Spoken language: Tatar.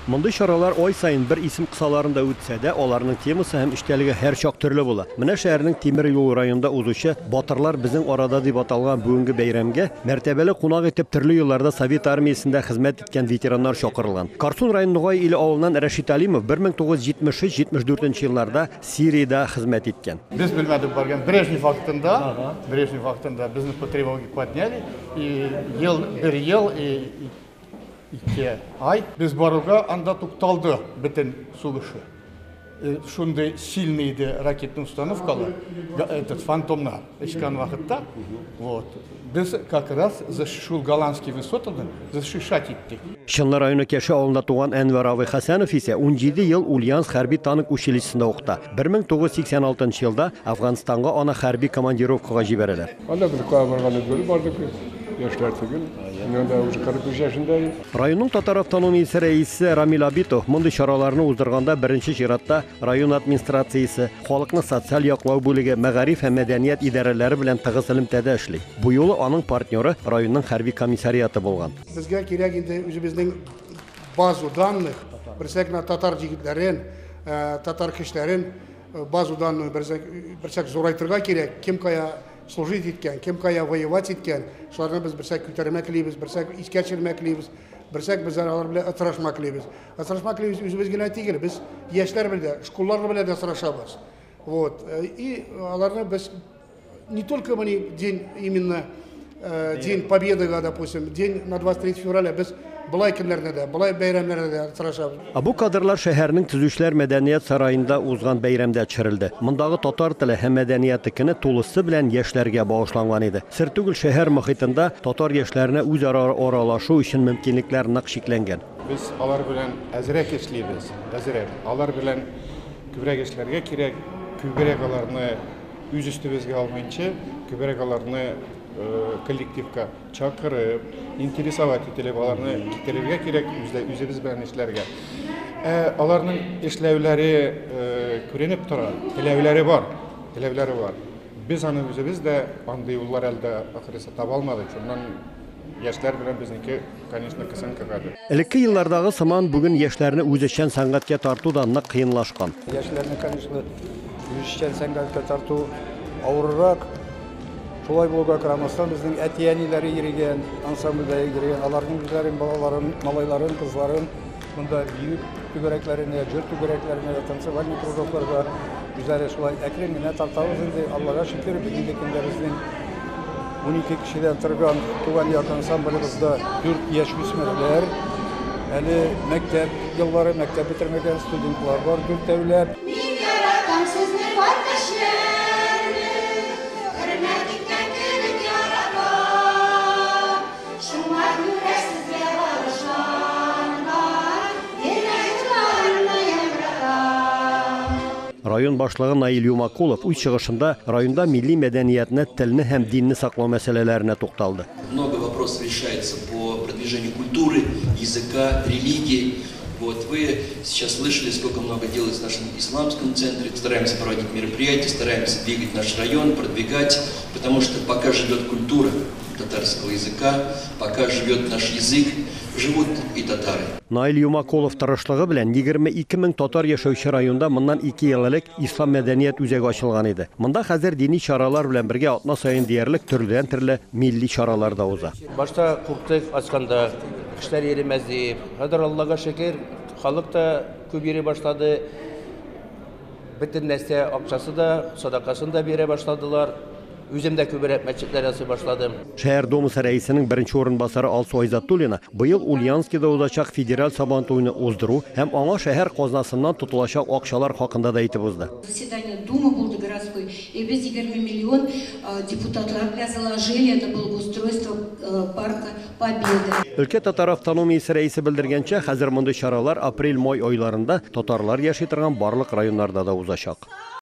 Мондый чаралар ай саен бер исем кысаларында үтсә дә, аларның темасы һәм эчтәлеге һәрчак төрле була. Менә шәһәрнең Тимер юл районында узучы Батырлар безнең арада дип аталган бүгенге бәйрәмгә мәртәбәле кунак итеп төрле елларда Совет армиясендә хезмәт иткән ветераннар чакырылган. Карсун районы Ногай Иле авылыннан Рәшит Алимов 1973-74 елларда Сириядә хезмәт иткән. Без белмәдек барган Брежнев вакытында, Брежнев вакытында безне по тревоге подняли, и ел, бер ел, и 2 ай без баруга анда тукталды бөтен сугышы. Шундый сильный иде ракетный установкалар, этот фантомнар очкан вакытта. Вот. Без как раз шул голландский высотаны защищать иттек. Чынлы районы Кәше авылында туган Әнвәр абый Хәсәнов исә 17 ел Ульяновск хәрби танк училищесында укыта. 1986 елда Әфганстанга аны хәрби командировкага җибәрәләр. Анда без кая барганны белеп бардык без. Яшьләр түгел. Мин анда уже 43 яшендә. Районның татар автономиясе рәисе Рамил Абитов мондый чараларны уздырганда беренче чиратта район администрациясе, халыкны социаль яклау бүлеге, мәгариф һәм мәдәният идарәләре белән тыгыз элемтәдә эшли. Бу юлы аның партнеры районның хәрби комиссариаты булган. Безгә кирәк инде үзебезнең базу данных, берсәк менә татар егетләрен, татар кешеләрен базу данных берсәк зурайтырга кирәк, кем кая служить иткән, кем кая воевать иткән, шуларны без берсәк күтәрмә телибез, берсәк искә төшермә телибез, берсәк без алар белән очрашма телибез. Очрашма телибез үзебез генә түгел, без яшьләр белән дә, школлар белән дә очрашабыз. Вот. И аларны без не только мы день именно День Победы, допустим, день на 23 февраля без былай көннәрдә дә, былай бәйрәмнәрдә дә очрашабыз. Ә бу кадрлар шәһәрнең Төзүчеләр мәдәният сараенда узган бәйрәмдә төшерелде. Мондагы татар теле һәм мәдәнияте көне тулысы белән яшьләргә багышланган иде. Сер түгел, шәһәр мохитында татар яшьләренә үзара аралашу өчен мөмкинлекләр нык чикләнгән. Без алар белән әзрәк эшлибез, әзрәк. Алар белән күбрәк эшләргә кирәк, күбрәк аларны үз өстебезгә алмыйнча, күбрәк аларны коллективка чакырып, интересовать ителеп, аларны китерергә кирәк, үзебез белән эшләргә. Аларның эшләүләре күренеп тора, теләүләре бар, теләүләре бар. Без аны үзебез дә андый юллар әле дә ахырысы таба алмадык. Шуннан яшьләр белән безнеке, конечно, кысынкы. Элекке еллардагы сыман бүген яшьләрне үзешчән сәнгатькә тарту да нык кыенлашкан. Яшьләрне, конечно, үзешчән сәнгатькә тарту авыррак. Шулай булуга карамастан, безнең әти-әниләре йөргән, ансамбльдә йөргән, аларның үзләрен, балаларын, малайларын, кызларын монда бию түгәрәкләренә, җыр түгәрәкләренә, танцевальный кружокларга үзләре шулай әкрен генә тартабыз инде. Аллага шөкер, бүгенге көндә безнең 12 кешедән торган Туган як ансамблебызда 4 яшь үсмерләр, әле мәктәп еллары, мәктәп бетермәгән студентлар бар дүртәүләп. Мин яратам сезне бар кешеләрне, хөрмәт иткән кебек яратам. Шуңа күрә сезгә багышланган генә җырларымны яңгыратам. Район башлыгы Наил Юмакулов үз чыгышында районда милли мәдәниятне, телне һәм динне саклау мәсьәләләренә тукталды. Много вопросов решается по продвижению культуры, языка, религии. Вот вы сейчас слышали, сколько много делается в нашем исламском центре. Стараемся проводить мероприятия, стараемся двигать наш район, продвигать, потому что пока живет культура татарского языка, пока живет наш язык, живут и татары. Наил Юмакулов тырышлыгы белән 22 мең татар яшәүче районда моннан 2 ел элек Ислам мәдәният үзәге ачылган иде. Монда хәзер дини чаралар белән бергә атна саен диярлек төрледән-төрле милли чаралар да уза. Башта курктык ачканда, кешеләр йөремәс дип. Хәзер Аллага шөкер, халык та күп йөри башлады. Бөтен нәрсә акчасы да, садакасын да бирә башладылар. Үзем дә күбрәк мәчетләр ясый башладым. Шәһәр думасы рәисенең беренче урынбасары Алсу Айзатуллина быел Ульяновскида узачак федераль Сабантуйны уздыру һәм аңа шәһәр казнасыннан тотылачак акчалар хакында да әйтеп узды. Заседание Думы булды городской, и без 20 миллион депутатлар белән заложили на благоустройство парка Победы. Өлкә татар автономиясе рәисе белдергәнчә, хәзер мондый чаралар апрель-май айларында татарлар яши торган барлык районнарда да узачак.